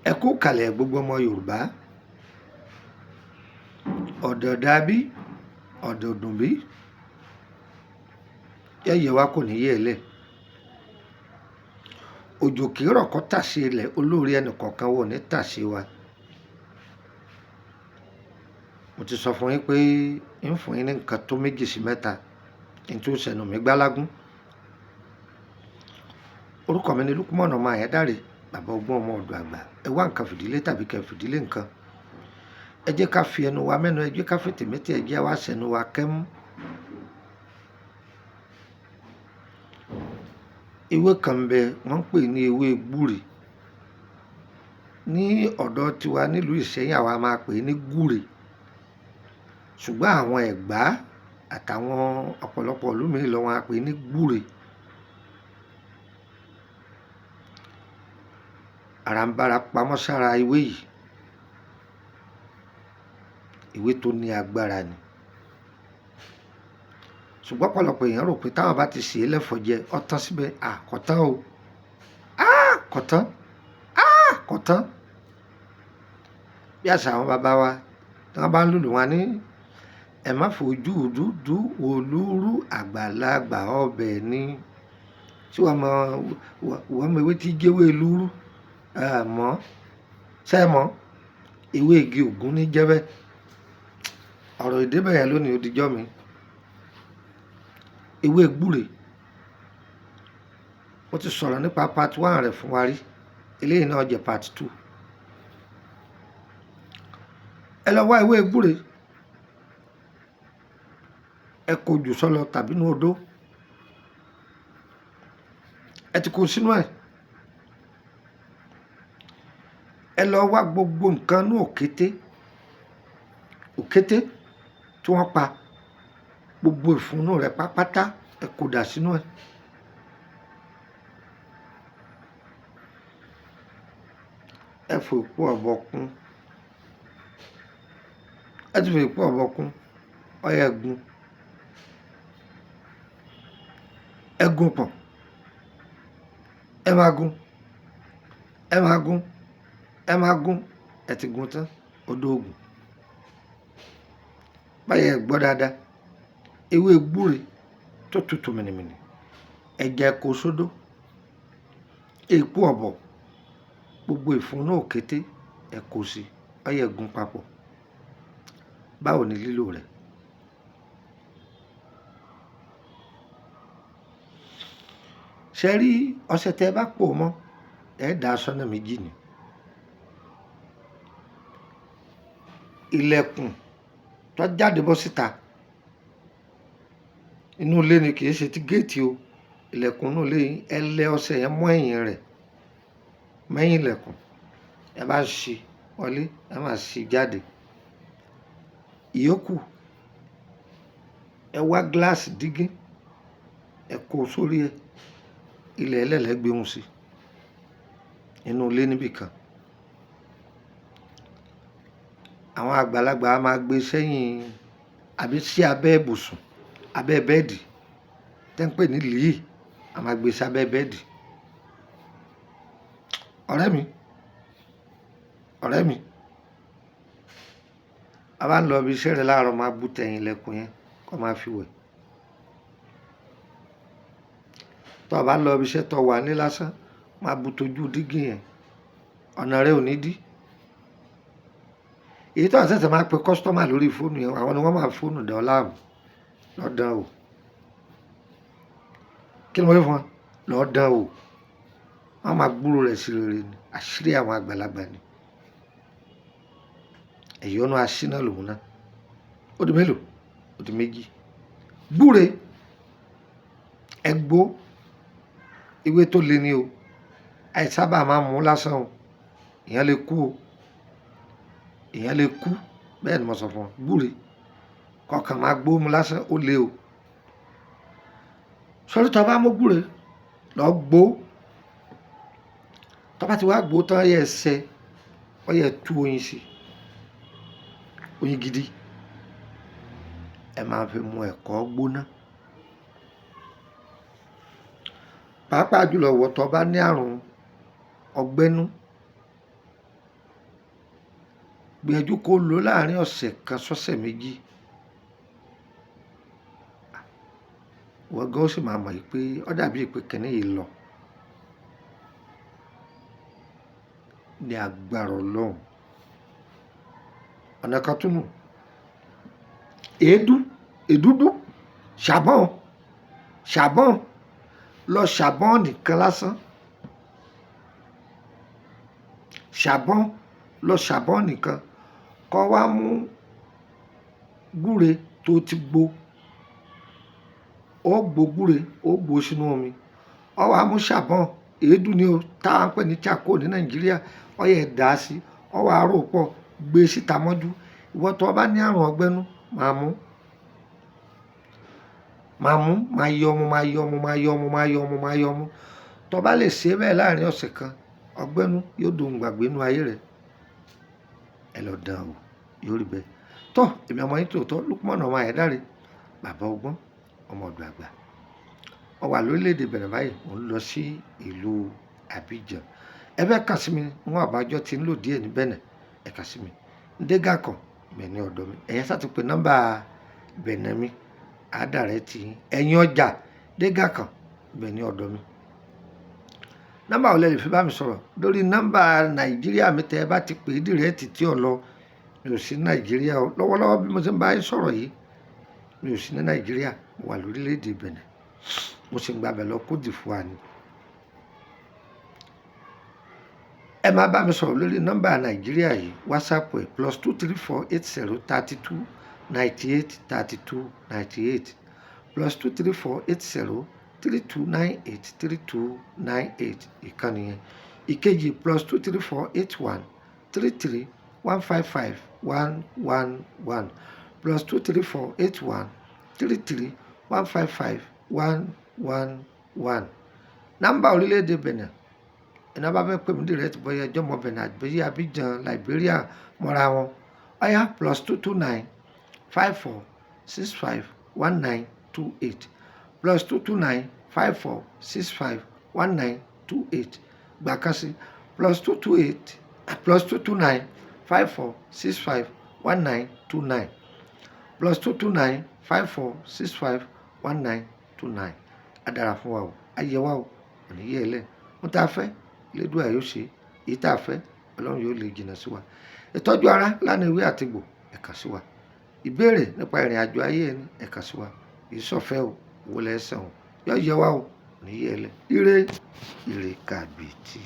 Ẹ kú kalẹ̀ gbogbo ọmọ Yorùbá. Ọ̀dọ̀ dàbí, ọ̀dọ̀ dùn bí. Yẹ́yẹ́ wa kò ní yẹ̀ lẹ̀. Òjò kì í rọ̀ kó tàsé ilẹ̀, olórí ẹnì kọ̀ọ̀kan wa ò ní tàsé wa. Mo ti sọ fún yín pé ń fún yín ní nǹkan tó méjì sí mẹ́ta kí n tó sẹnu mi gbálágún. Orúkọ mi ni Lukman ọmọ Àyádáre, bàbá ọgbọ́n ọmọ ọ̀dọ̀ àgbà. Ẹ wá nǹkan fìdílé tàbí kẹ́ fìdílé nǹkan. Ẹ jẹ́ ká fi ẹnu wa mẹ́nu, ẹ jẹ́ ká fi tèmítì, ẹ jẹ́ wá sẹnu wa kẹ́mú. Ewé kan ń bẹ, wọ́n ń pè ní ewé gbúre. Ní ọ̀dọ̀ tiwa nílùú Ìṣẹ́yìn àwa máa pè é ní gúre. Ṣùgbọ́n àwọn Ẹ̀gbá àtàwọn ọ̀pọ̀lọpọ̀ ìlú mìíràn lọ wọ́n á pè é ní gbúre. Àràǹbarà pamọ́ sára ewé yìí. Ewé tó ní agbára ni. Ṣùgbọ́n ọ̀pọ̀lọpọ̀ èèyàn rò pé táwọn bá ti sè é lẹ́fọ̀ọ́ jẹ, ó tán síbẹ̀. À, kò tán o. À, kò tán. À, kò tán. Bí àṣà àwọn bàbá wa, tí wọ́n bá ń lùlù wọ́n á ní, ẹ má fojú dúdú wo lúrú àgbàlagbà ọbẹ̀ ni. Ṣé wọ́n mọ, wọ́n mọ ewé tí jẹ́wé lúrú? A mọ̀. Ṣé ẹ mọ̀? Ewé igi ògún ní jẹ́bẹ́. Ọ̀rọ̀ ìdí bẹ́ẹ̀ yẹn lónìí ó di jọ́ mi. Ewé gbúre. Mo ti sọ̀rọ̀ nípa part one rẹ̀ fún wa rí. Eléyìí náà jẹ́ part two. Ẹ lọ wá ewé gbúre. Ẹ kó jù sọ́lọ tàbí inú odó. Ẹ ti kó sínú ẹ̀. Ẹ lọ wá gbogbo nǹkan inú òkété. Òkété tí wọ́n pa. Gbogbo ìfúnú rẹ̀ pátápátá ẹ kó dà sínú ẹ̀. Ẹ fi òpó ọ̀bọ kún. Ẹ ti fi òpó ọ̀bọ kún. Ó yá ẹ gún. Ẹ gún pọ̀. Ẹ máa gún. Ẹ máa gún. Ẹ máa gún. Ẹ ti gún tán. Ó dóògùn. Báyìí ẹ gbọ́ dáadáa. Ewé gbúre tó tutù mìnìmìnì. Ẹja kó sódó. Èpo ọ̀bọ. Gbogbo ìfúnú òkété ẹ kó sí. Ó yá ẹ gún papọ̀. Báwo ni lílò rẹ̀? Ṣé rí ọṣẹ tí ẹ bá pò mọ́, ẹ dà á sọ́nà méjì ni. Ilẹ̀kùn tó jáde bọ́ síta inú ilé ni, kì í ṣe ti géètì o. Ilẹ̀kùn inú ilé yín, ẹ lẹ ọṣẹ yẹn mọ́ ẹ̀yìn rẹ̀, mẹ́yìn ilẹ̀kùn. Ẹ bá ṣí wọlé, ẹ máa ṣí jáde. Ìyókù, ẹ wá gíláàsì dígí, ẹ kó sórí ẹ. Ilẹ̀ ẹlẹ́lẹ̀ gbé òun sí inú ilé níbí kan. Àwọn àgbàlagbà a máa gbé sẹ́yìn àbí sí abẹ́ ibùsùn, abẹ́ bẹ́ẹ̀dì tí wọ́n ń pè ní líì, a máa gbé sí abẹ́ bẹ́ẹ̀dì. Ọ̀rẹ́ mi, ọ̀rẹ́ mi, a bá ń lọ ibi iṣẹ́ rẹ láàárọ̀ máa bú tẹ̀yìn ilẹ̀kùn yẹn kó máa fi wẹ̀. Tó bá lọ ibi iṣẹ́ tó wà ní lásán, máa bu tojú dígí yẹn. Ọ̀nà rẹ ò ní dí. Èyí tó ń ṣẹ̀ṣẹ̀ máa pe customer lórí fóònù yẹn, àwọn ni wọ́n máa fóònù dà ọ́ láàmú. Lọ dán o. Kí ni mo wí fún ọ? Lọ dán o. Wọ́n máa gbúrò rẹ̀ sí rere ni. Àṣírí àwọn àgbàlagbà ni. Ẹ̀yọ́nú aṣínà lòun náà. Ó di mélòó? Ó di méjì. Gbúre. Ẹ gbó. Ewé tó le ni o. Àìsábà máa mú lásán o. Èèyàn lè kú o. Èèyàn lè kú. Bẹ́ẹ̀ ni mo sọ fún ọ. Gbúre. Kọ̀ọ̀kan máa gbó mu lásán, ó le o. Sórí tó bá mú gbúre, lọ gbó. Tó bá ti wá gbó tán, ó yẹ ṣẹ, ó yẹ tú oyin sí. Oyin gidi. Ẹ máa fi mu ẹ̀kọ gbóná. Pàápàá jùlọ ìwọ tó bá ní àrùn ọgbẹ́nú. Gbìyànjú kó lò láàrin ọ̀sẹ̀ kan sọ́sẹ̀ 2. Wọ́n gan ó sì máa mọ̀ yìí pé ó dàbí pé kínní yìí lọ. Ní agbára Ọlọ́run. Ọ̀nà kan tún nù. Èédú, èdúdú, ṣàbọ̀n, ṣàbọ̀n, lọ ṣàbọ̀n nìkan lásán. Ṣàbọ̀n, lọ ṣàbọ̀n nìkan. Kọ́ wá mú gúre tó ti gbó. Ó gbó gúre, ó gbó sínú omi. Ó wá mú ṣàbọ̀n, èédú ni o, tá a ń pè ní charcoal ní Nàìjíríà. Ó yẹ dà á sí, ó wá rò pọ̀, gbé síta mọ́jú. Ìwọ tó bá ní àrùn ọgbẹ́nú, máa mú. Máa mú, máa yọ mu, máa yọ mu, máa yọ mu, máa yọ mu, máa yọ mu. Tó bá lè ṣe bẹ́ẹ̀ láàrin ọ̀sẹ̀ kan, ọgbẹ́nú yóò dohun gbàgbé nínú ayé rẹ. Ẹ lọ dán o, yóò rí bẹ́ẹ̀. Tọ́, èmi ọmọ yín tòótọ́, Lukman ọmọ Ayédáre, bàbá ọgbọ́n, ọmọ ọ̀dọ̀ àgbà. Mo wà lórílẹ̀ èdè Benin báyìí, mò ń lọ sí ìlú Abidjan. Ẹ fẹ́ kàn sí mi, níwọ̀n àbájọ tí ń lò díẹ̀ ní Benin, ẹ kàn sí mi. Ndéga kan, Benin ọ̀dọ̀ mi. Ẹ̀yin ṣá ti pe nọ́mbà Benin mi, á dàrẹ́ ti yín. Ẹ̀yin ọjà, Ndéga kan, Benin ọ̀dọ̀ mi. Nọ́mbà wo lẹ lè fi bá mi sọ̀rọ̀? Lórí nọ́mbà Nàìjíríà mi tẹ ẹ bá ti pè é dìrẹ́tì tí ò lọ, mi ò sí ní Nàìjíríà o. Lọ́wọ́lọ́wọ́ bí mo ṣe ń bá yín sọ̀rọ̀ yìí, mi ò sí ní Nàìjíríà, mo wà lórílẹ̀ èdè Benin. Mo sì ń gba abẹ lọ Côte d'Ivoire ni. Ẹ máa bá mi sọ̀rọ̀ lórí nọ́mbà Nàìjíríà yìí, WhatsApp ẹ̀ +234 80 32 98 32 98, +234 80 32 98 32 98. Ìkànnì yẹn. Ìkejì +234 81 33 155 111, +234 81 33 155 111. Nọ́mbà orílẹ̀ èdè Benin. Ẹni bá fẹ́ pè mí direct bóyá ẹjọ́ mọ Benin àbí Abidjan, Liberia mọ́ra wọn. Ọ̀yá +229 54 65 19 28, +229 54 65 19 28. Gbà kan sí +228, +229 54 65 19 29, +229 54 65 19 29. A dára fún wa o, a yẹ wa o, kò ní yẹ ẹ lẹ́. Ohun tí a fẹ́, Elédùà yóò ṣe. Èyí tí a fẹ́, Ọlọ́run yóò lè jìnnà sí wa. Ìtọ́jú ara lánàá ewé àti egbò, ẹ kàn sí wa. Ìbéèrè nípa ìrìn àjò ayé ẹni, ẹ kàn sí wa. Ìsọ̀fẹ́ o, owó lẹ́sàn o, yóò yẹ wa o, kò ní yẹ ẹ lẹ́. Ire, ire kàbìtì.